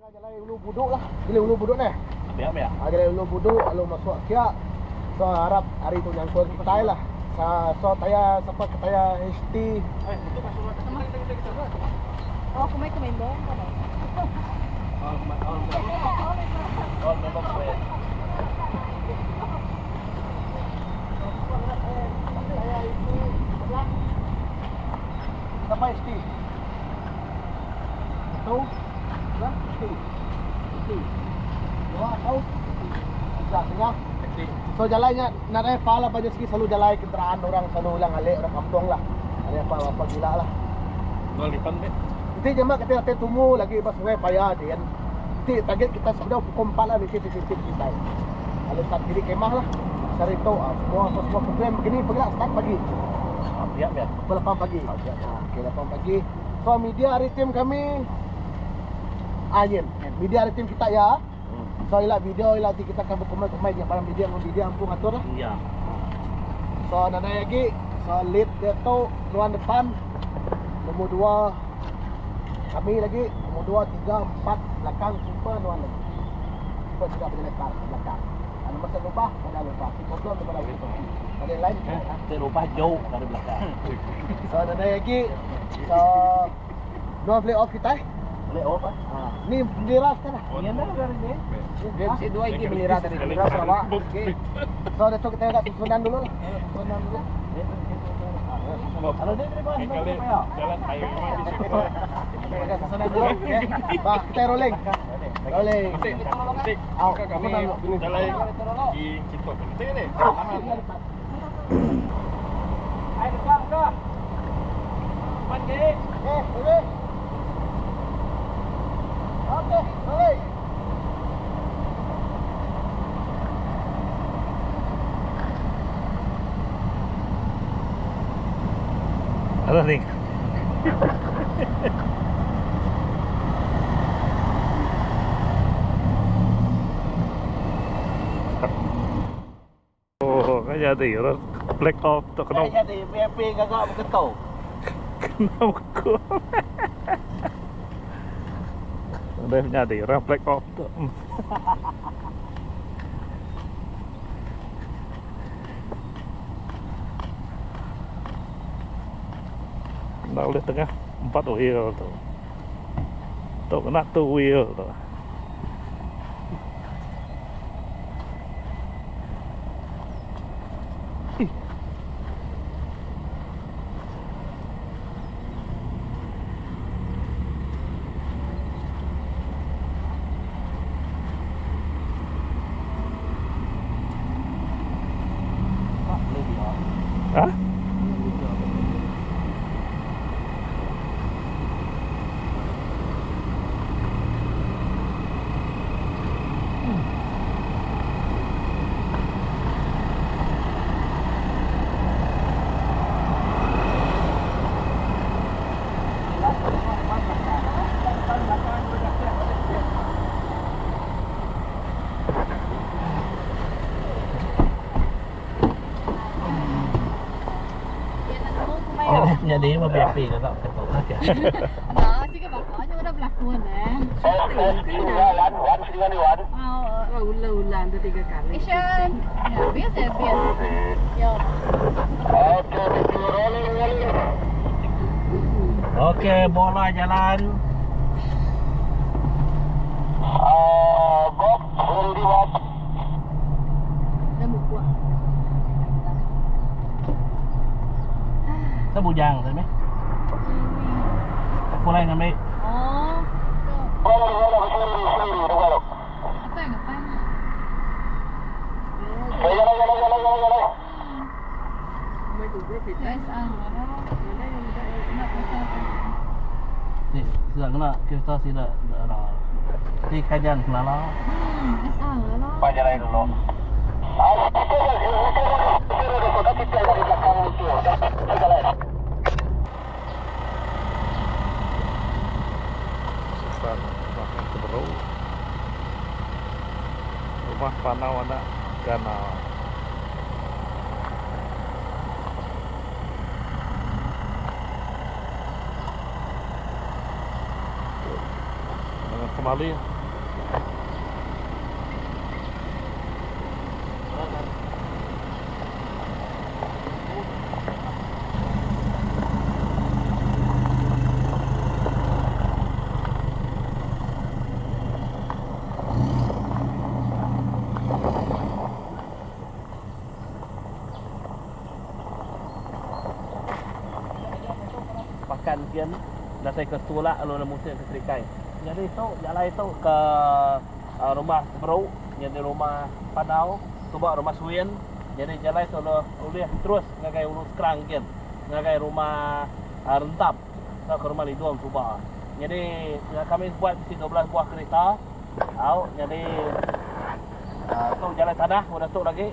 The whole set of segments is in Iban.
Nengah jalai ulu Buduk lah. Jalai ulu Buduk neh. Pia pia. Ha, jalai ulu Buduk lalu masuk kia. So harap hari tu nyangkut kitai lah. Sa so taya sapa ke taya HT. Oh, aku mai ke member. Oh, oh, member kue. Taya HT sebelah. Siapa HT? Satu, dua, HT. HT. Dua, kau. Tiga, tengah. So jalai nya nadai apa lah banyak segi selalu jalai kenderaan orang selalu ulang alik orang kampung lah. Ada apa apa gila lah. Nol lipan be. Nanti jema kita nanti tunggu lagi ba sungai paya din. Nanti target kita sebedau pukul 4 lah nanti titik kita. Lalu start diri kemah lah. Sehari tu ah, semua semua program begini pula start pagi. Ah, pia pia. Pukul 8 pagi. Ah, okey 8 pagi. So media hari tim kami Ayin. Media hari tim kita ya. So ila video ila nanti kita akan berkomai-komai dia barang media dengan media ampun atur lah. Ya. So nadai lagi. So lead dia tu luan depan. Nombor 2 kami lagi, nombor 2, 3, 4 belakang super luan lagi. Super juga boleh lebar belakang. Kalau masa lubah, ada lubah. Si problem daripada itu. Ada lain Kita rubah jauh dari belakang. So nadai lagi. So dua play off kita. Boleh off ah. Ha, ni bendera sekarang. Ini dah dari ni. Dia dua iki bendera tadi bendera Sarawak. Okey. So dah kita agak susunan dulu lah. Susunan dulu. Kalau dia terima Kali jalan air memang di situ. Kita agak susunan dulu. Okay. Bah, kita rolling. Rolling. Nanti, nanti Au, kami jalan di kita nanti ni. Ai dekat ke? Pan ke? Eh, boleh. Okey, boleh. Ada ni. Oh, kan jadi orang black off tu kena Jadi PAP gagak berketul. kena buku. Udah jadi orang black off tu. Nak boleh tengah empat wheel tu. Tu kena two wheel tu. Hah? Jadi mah PAP gagak berketul aja. Nah, sih kebakar udah berlakuan eh. Oh, Ulang-ulang tu tiga kali. Ishan. Ya, biasa ya, biasa. Yo. Okey, bola jalan. Dah buku. Sa bujang tadi meh. Aku lain ambil. Oh. Apa yang apa? Guys, ah, Ni, sudah kena kita sudah dah. Ni kajian kenala. SR lah. Sultan bahkan keberu. Rumah panau anak ganal. Dengan kemali. Pakan kian datai ke Stulak lalu nemu ke Serikai. Nyadi tu jalai tu ke rumah Teberu nyadi rumah Panau suba rumah Suin nyadi jalai tu ulih terus ngagai Ulu Skrang kin ngagai rumah Rentap tauka rumah Lidong suba. Nyadi kami sebuat bisi 12 buah kerita au nyadi tu jalai tanah udah tu lagi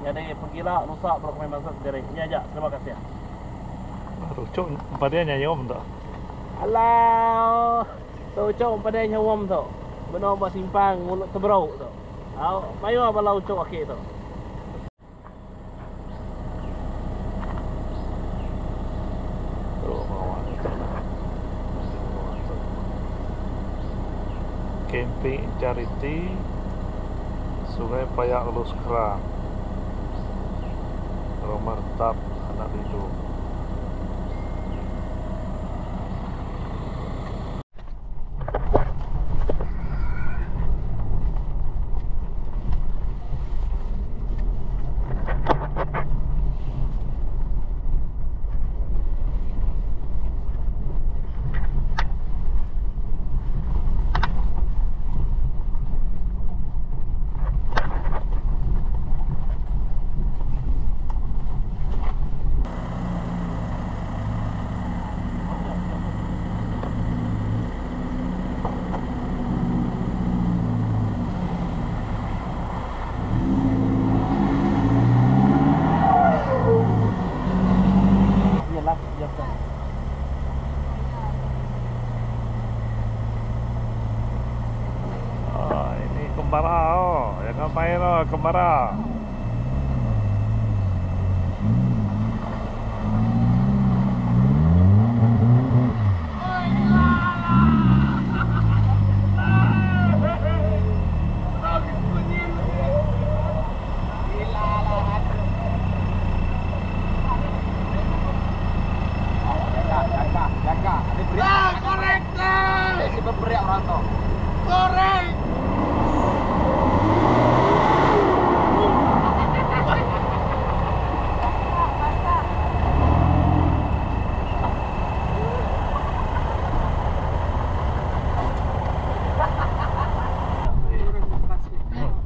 nyadi pegila lusa baru kami mansut kediri. Nya aja terima kasih. Ruchuk empa dia nyayum tu. Alau tu ucuk empa dia nyayum tu. Benung ba simpang ngulu teberuk tu. Au mayuh bala ucuk aki tu. Camping Charity Sungai Payak Ulu Skrang Rumah Rentap Anak Lidong. Oh, ini kembara oh. Jangan main oh, kembara.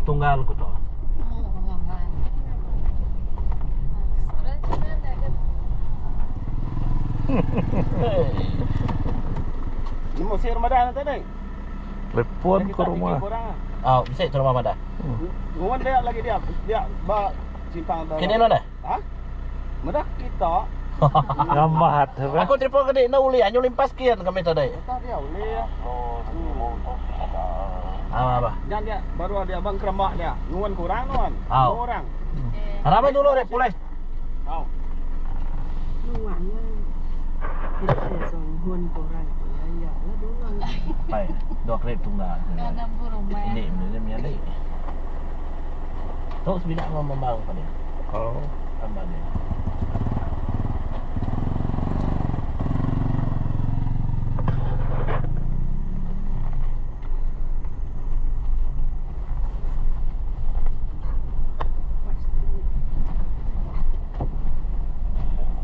Tunggal ku tu. Nemu si Ramadan tadi. Telepon ke rumah. Oh, bisi tu rumah madah. Nguan dia lagi dia dia ba simpang tu. Kini mana? Ha? Madah kita. Ngambat apa? Aku telefon ke dia nak uli anyu limpas kian kami tadi. Tak dia uli. Apa apa? Jangan dia baru ada abang keremak dia. Nguan kurang nuan. Oh. Orang. Ramai dulu rek pulai. Oh. Nuan Pai, dua kereta tunggal. Ini ini ini ni. Tok sebidak ngomong bang tadi. Oh. Tambah dia.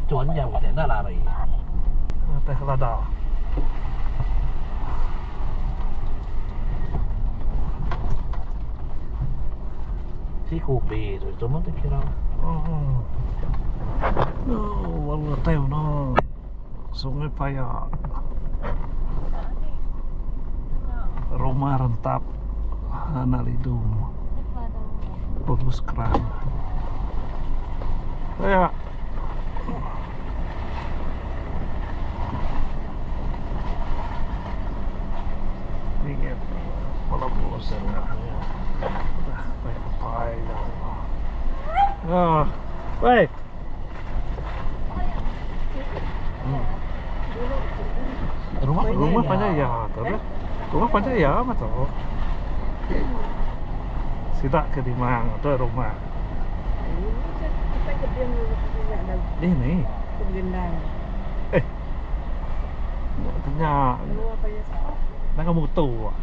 Cuan jam kita dah lari. Teh lada. Si kopi tu, cuma tu kira. Oh. No, walau tahu no. Sungai Payak. Rumah Rentap Anak Lidung. Bagus kerang. Ya. Ingat malam bosan pai Ah, wei. Rumah Rumah banyak ya, tapi. Rumah panjai iya mah tu. Sida ke dimang tu rumah. Dini. Eh. Nya nanga mutu.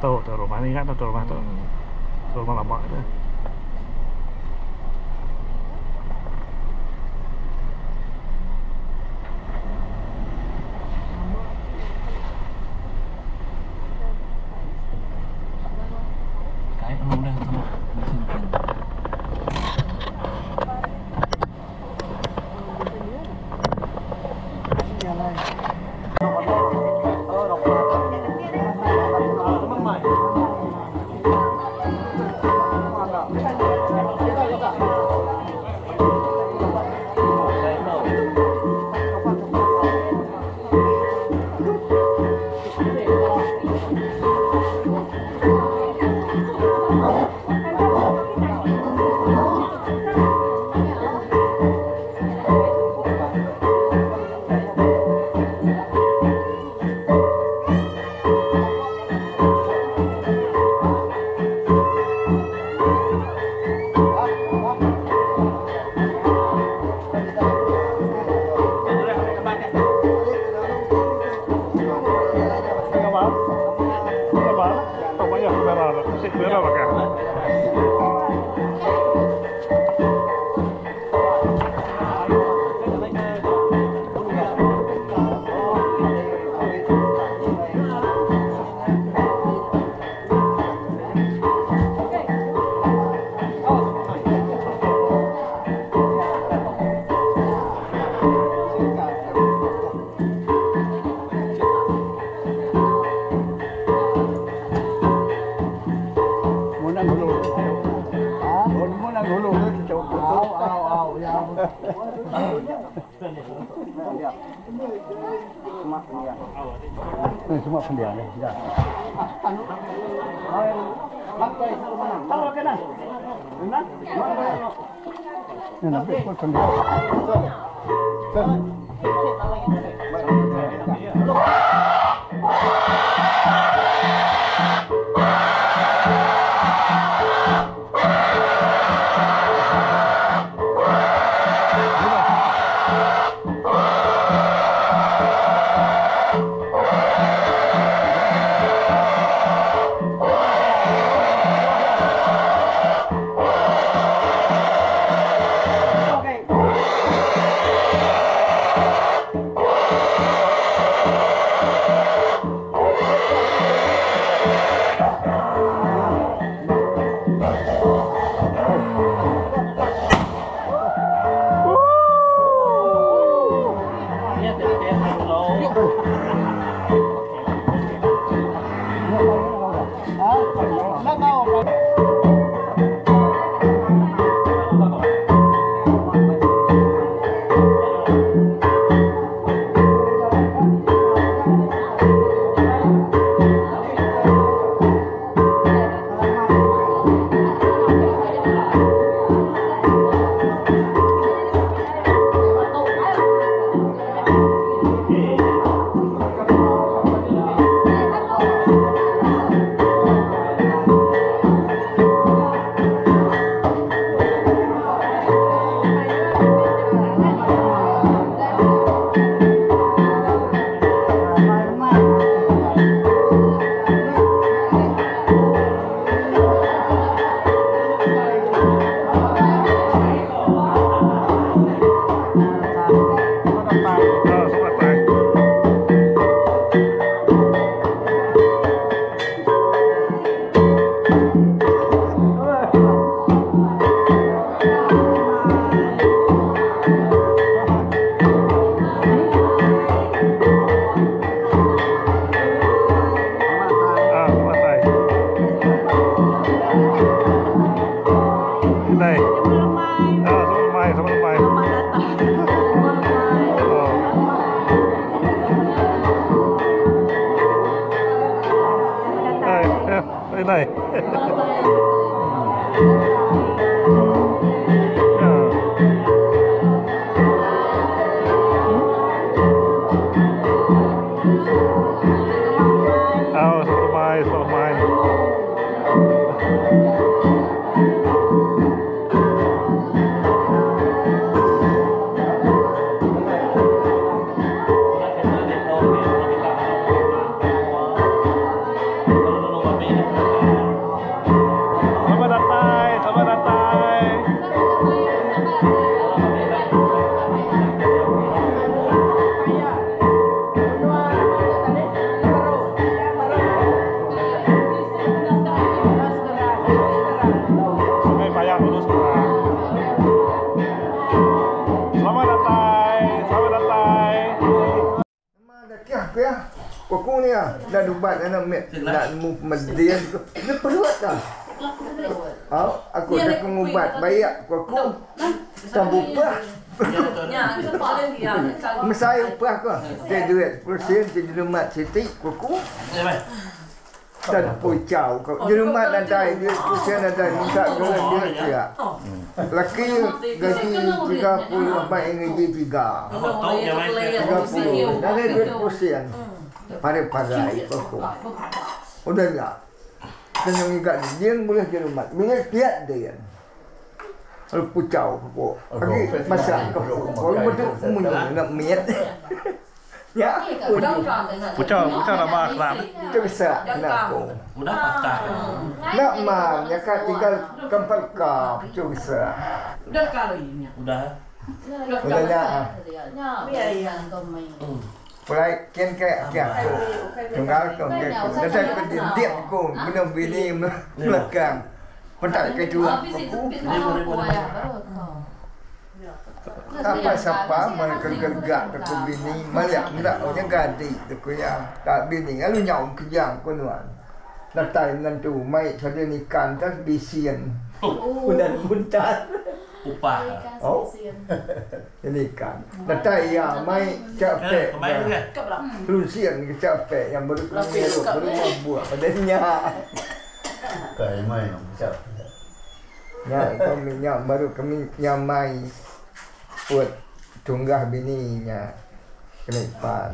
Tu tu rumah ni ingat tu rumah tu. Rumah lama tu. iya enda ubat anak mit enda nemu pemedis ko. Enda perut ka. Au aku deka ngubat bayak ko aku. Tang upah. Mesai upah ko. Ti duit sepuluh sen ti jelumat siti ko aku. Tan puchau ko jelumat nadai duit sepuluh sen nadai minta geran duit sia. Laki gaji 30 bai ngaji tiga. 30 nadai duit sepuluh sen. Parai-parai ko aku. Udah nya kena ngiga din bulih jelumat. Minit piat din. Lalu puchau ko. Agi masak ko. Lalu medu munyi enda mit. Nya aku ni. Puchau puchau nama kena ne. Teresa kena aku. Enda ma nya ka tinggal kempal ka puchau gesa. Udah nya. Pulai kin ke ati aku. Tunggal ko enggai ku. Nadai ku dindik ku meno bini belakang. Peda ke juak ko ku. Sapa sapa meh ke gegak ke ku bini malik enda nya gadi tu ku iya. Tak bini lalu nyau kejang ku nuan. Datai menantu mai sardin ikan te bisin. Udah buntat. Upah. Oh. Jadi ikan. Datai iya mai capek ke lunsin ke capek yang baru ngirup baru mabuk pada nya. Nya kami nya baru kami nyamai put tunggah bini nya kena ipar.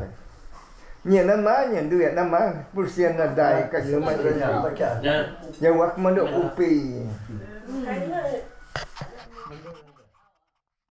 Nya nama nya duit nama pursin nadai ka nyumai nya. Jauh aku manduk kopi.